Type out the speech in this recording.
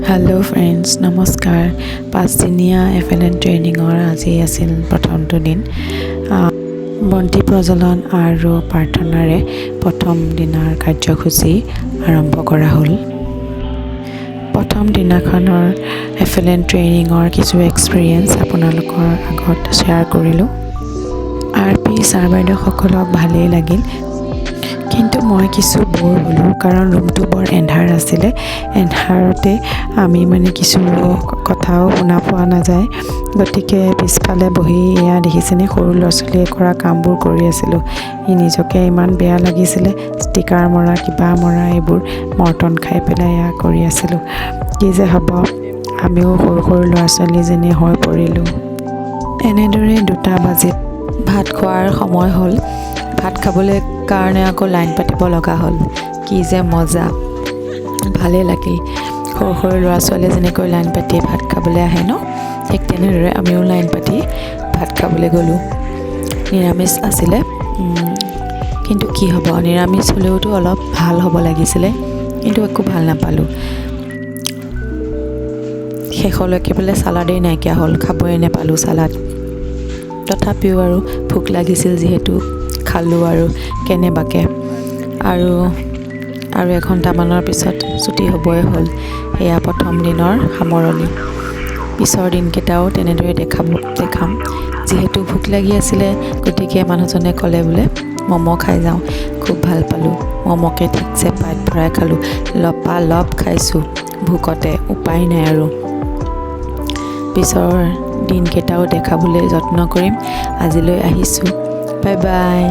Hello' friends, নমস্কাৰ। 5 দিনীয়া FLN ট্ৰেইনিঙৰ আজি আছিল প্ৰথমটো দিন। বন্তি প্ৰজ্বলন আৰু প্ৰাৰ্থনাৰে প্ৰথম দিনাৰ কাৰ্যসূচী আৰম্ভ কৰা হ'ল। প্ৰথম দিনাখনৰ এফএলএন ট্ৰেইনিঙৰ কিছু এক্সপিৰিয়েঞ্চ আপোনালোকৰ আগত শ্বেয়াৰ কৰিলোঁ। আৰ পি ছাৰ বাইদেউসকলক ভালেই লাগিল, কিন্তু মই কিছু ব'ৰ হ'লোঁ, কাৰণ ৰুমটো বৰ এন্ধাৰ আছিলে। এন্ধাৰতে আমি মানে কিছু কথাও শুনা পোৱা নাযায়। গতিকে পিছফালে বহি এয়া দেখিছেনে, সৰু ল'ৰা ছোৱালীয়ে কৰা কামবোৰ কৰি আছিলোঁ। নিজকে ইমান বেয়া লাগিছিলে, ষ্টিকাৰ মৰা, কিবা মৰা, এইবোৰ মৰ্টন খাই পেলাই এয়া কৰি আছিলোঁ। কি যে হ'ব, আমিও সৰু সৰু ল'ৰা ছোৱালী যেনে হৈ পৰিলোঁ। এনেদৰে 2টা বাজিত ভাত খোৱাৰ সময় হ'ল। ভাত খাবলৈ কাৰণে আকৌ লাইন পাতিব লগা হ'ল। কি যে মজা, ভালেই লাগিল। সৰু সৰু ল'ৰা ছোৱালীয়ে যেনেকৈ লাইন পাতি ভাত খাবলৈ আহে ন, ঠিক তেনেদৰে আমিও লাইন পাতি ভাত খাবলৈ গ'লোঁ। নিৰামিষ আছিলে, কিন্তু কি হ'ব, নিৰামিষ হ'লেওতো অলপ ভাল হ'ব লাগিছিলে, কিন্তু একো ভাল নাপালোঁ। শেষলৈকে বোলে চালাডেই নাইকিয়া হ'ল, খাবই নাপালোঁ চালাড। তথাপিও আৰু ভোক লাগিছিল যিহেতু, খালোঁ আৰু কেনেবাকৈ। আৰু আৰু এঘণ্টামানৰ পিছত ছুটি হ'বই হ'ল। এয়া প্ৰথম দিনৰ সামৰণি। পিছৰ দিনকেইটাও তেনেদৰে দেখাম। যিহেতু ভোক লাগি আছিলে, গতিকে মানুহজনে ক'লে বোলে ম'ম' খাই যাওঁ। খুব ভাল পালোঁ। ম'ম'কে ঠিকছে পেট ভৰাই খালোঁ, লপালপ খাইছোঁ ভোকতে, উপায় নাই। আৰু পিছৰ দিনকেইটাও দেখাবলৈ যত্ন কৰিম। আজিলৈ আহিছোঁ, বাই বাই।